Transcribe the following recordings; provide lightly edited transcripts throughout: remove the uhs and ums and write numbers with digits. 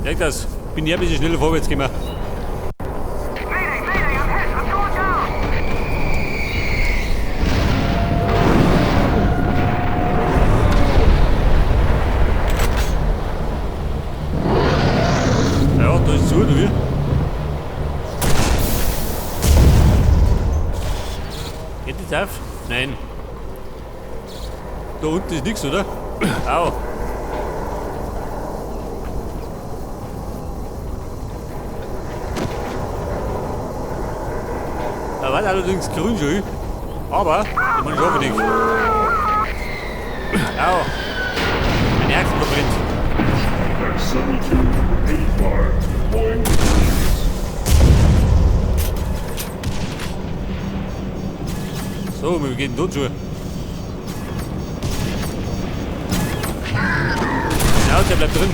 Merk das, bin ich ein bisschen schneller vorwärts gekommen. Mayday, mayday, I'm hit. I'm going down. Ja, da ist zu, oder wie? Geht das auf? Nein. Da unten ist nichts, oder? Au. Da war allerdings grün schon. Aber, ich meine, ich hoffe nicht. Au. Meine Achsel verbrennt. At 72, 85, deploying freeze. So, wir gehen dort schon. Ja, der bleibt drin.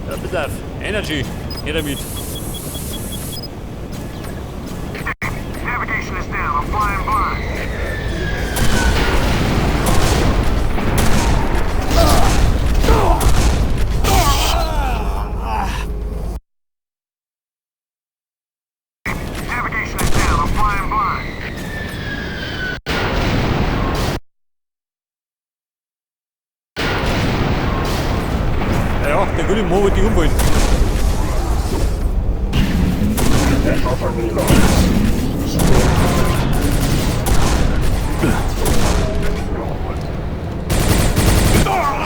Ja, bitte auf. Energy. Her damit. Navigation is down. I'm flying blind. Navigation is down. I'm flying blind. Ja, der gute Mo wird die umholen.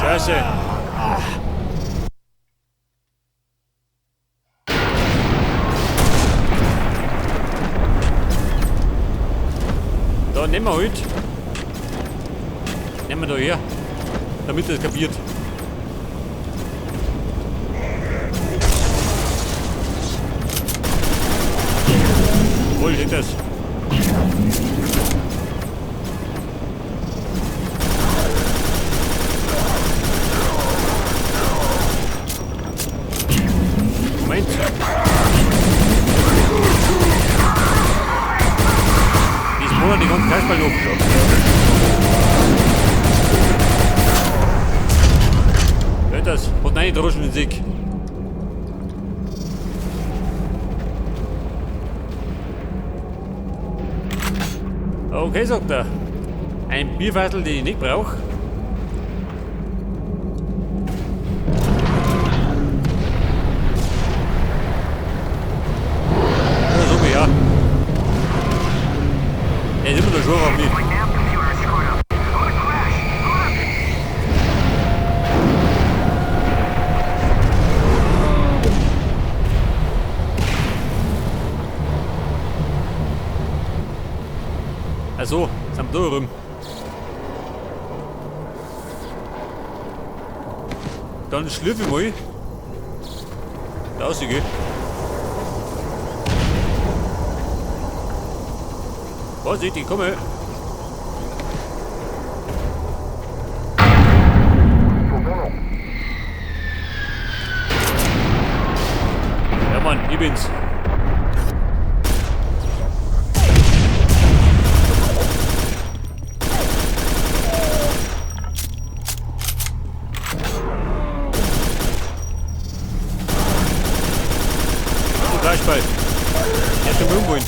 Scheiße. Da nehmen wir halt. Nehmen wir da her. Damit er es kapiert. Wohl, seht das. Moment. Die spoilern die ganzen Kasperl noch. Hört das? Hat nein, Droschen in sich. Okay, sagt er. Ein Bierfassel, den ich nicht brauche. Ja, so wie ja. Er ist immer noch schon auf mich. My nav computer is screwed up. I'm gonna crash. I'm gonna... Also, sind wir da rum. Dann schlürfe ich mal. Da rausgehe. Vorsicht, ich komme. Ja Mann, ich bin's. Du Kasperl. Ja, schon mal umholen.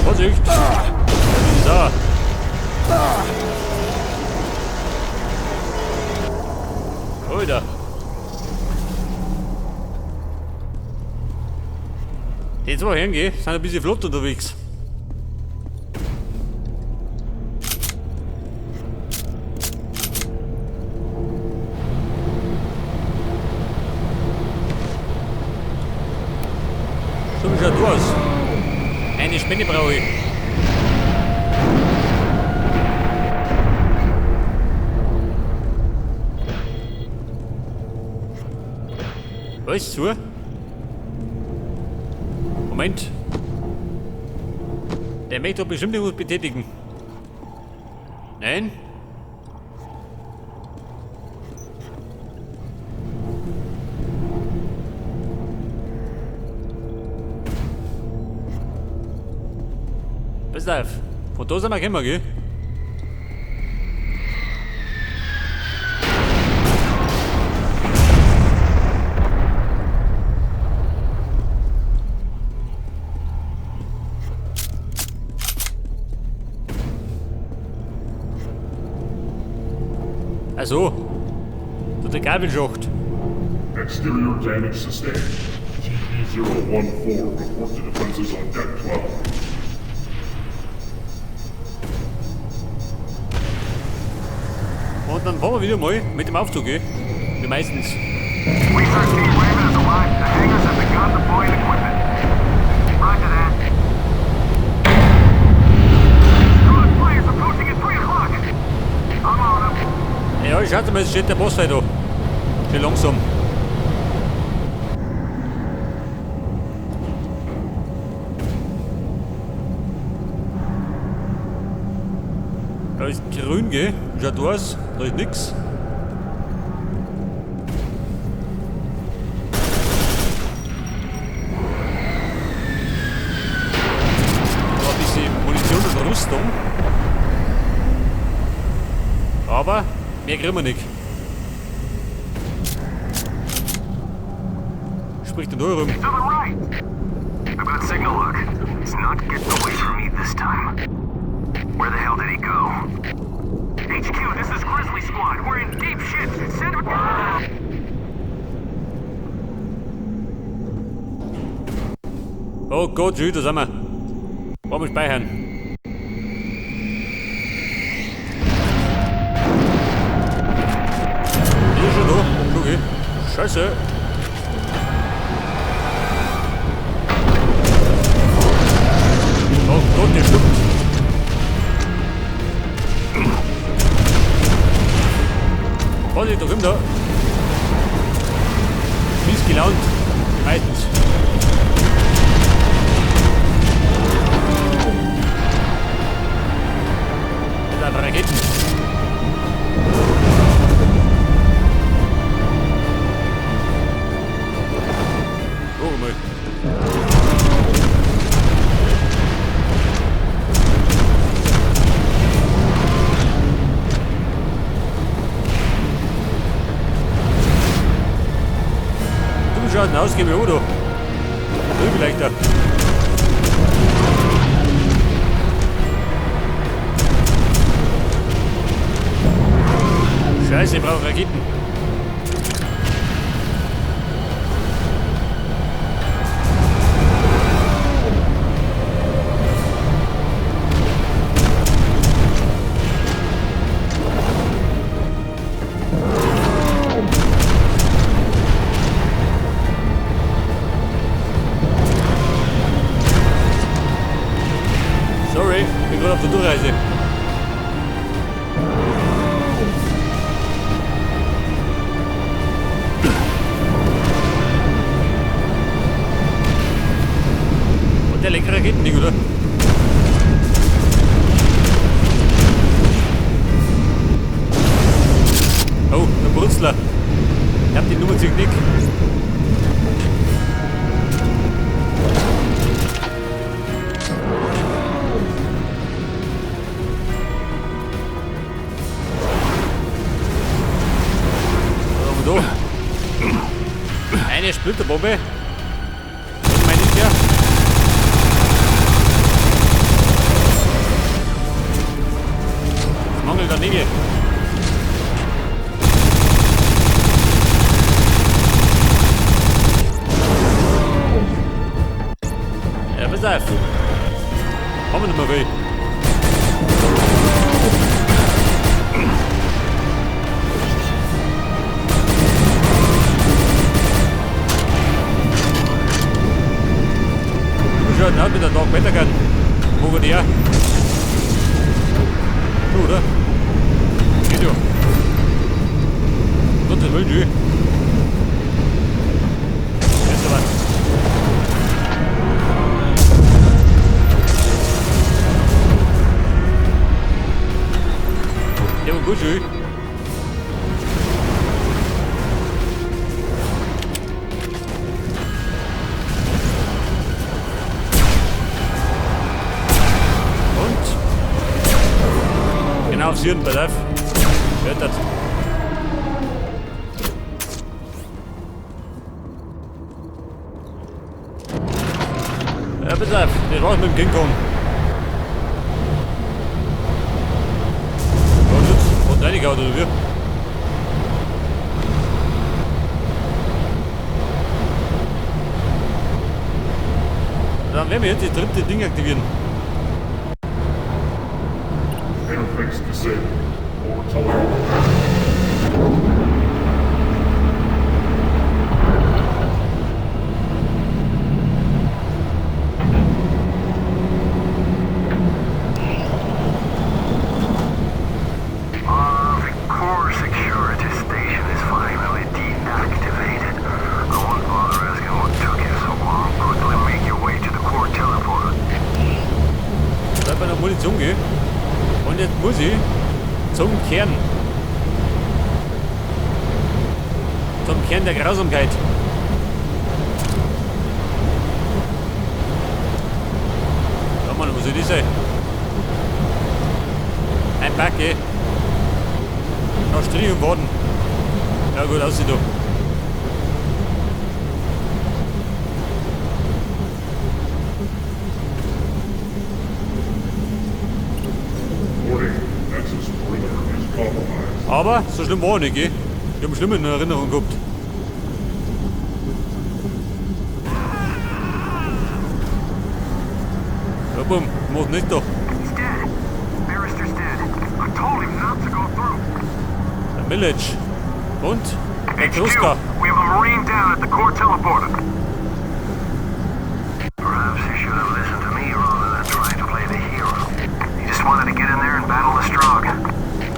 Vorsicht! So. Alter. Die zwei Herren, gell, sind ein bisschen flott unterwegs. So, wie schaut du aus? Eine Spende brauche ich. Alles zu? Moment. Der möchte doch bestimmt irgendwas betätigen. Nein? Pass auf. Von da sind wir gekommen, gell? Also, der Gabelschacht. Exterior damage sustained. TP-014, report to defenses on deck 12. Und dann fahren wir wieder mal mit dem Aufzug, gell? Wie meistens. Research Team Raven has arrived. The hangars have begun deploying equipment. Roger that. Drone flyers approaching at 3 o'clock. I'm on them. Ja, schaut mal, es steht der Boss da. Schön langsam. Da ist grün, gell? Schaut aus, da ist nix. Da ein bisschen Munition und Rüstung. Aber mehr kriegen wir nicht. Spricht denn da rum? To the right. I've got signal look. He's not getting away from me this time. Where the hell did he go? HQ, this is Grizzly Squad. We're in deep shit. Send. Oh Gott, schon wieder sind wir. Wollen wir speichern? Ist schon da. Okay. Scheiße. Oh Gott, der schluckt. Vorsicht, da kommt er. Mies gelaunt. Meistens. Mit ein paar Raketen. Oh, mal. Du schaust aus, geh mir oder? Du vielleicht da. Scheiße, ich brauche Raketen. Sorry, bin gerade auf der Durchreise. Und der leckere Raketending, oder? Oh, der Brutzler. Ich hab die Nummer zu Knick. Was haben wir da? Eine Splitterbombe. Was meine ich ja? Es mangelt an Nägel. Ja, pass auf. Haben wir nicht mehr viel. Du schaut aus mit der Dark Matter Gun. Wo geht der? Du, oder? Geht ja. Gottes Willen, schön. Jetzt aber. Gut schön. Und? Genau aufs Hirn, pass auf. Hört das. Ja, pass auf, das war's mit dem King Kong. Und jetzt, hat reingehauen, oder wie? Dann werden wir jetzt das dritte Ding aktivieren. Interface disabled. Core teleporter. The core security station is finally deactivated. I won't bother asking what took you so long. Quickly make your way to the core teleporter. Da bei der Munition gehen. Und jetzt muss ich zum Kern. Zum Kern der Grausamkeit. Ja Mann, wo soll das sein? Ein Backe. Noch Strich und Boden. Ja gut, aussieht doch. Aber so schlimm war nicht, gell? Ich hab schlimm in Erinnerung gehabt. Ja, bumm, mach nicht doch. He's dead. Barrister's dead. I told him not to go through. Der Millage. Und? Der HQ, Kruska. we have a Marine down at the core teleporter. Perhaps he should have listened to me rather than trying to play the hero. He just wanted to get in there and battle the Strogg.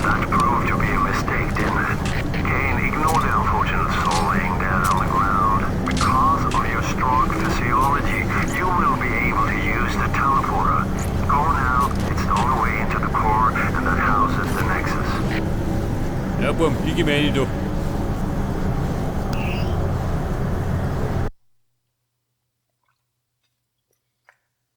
That proved to be a mistake, didn't it? Kane, ignore the unfortunate soul laying dead on the ground. Because of your Strogg physiology, you will be able to use the teleporter. Go now. It's the only way into the core, and that houses the Nexus. Ja, bumm, ich geh mir rein, du.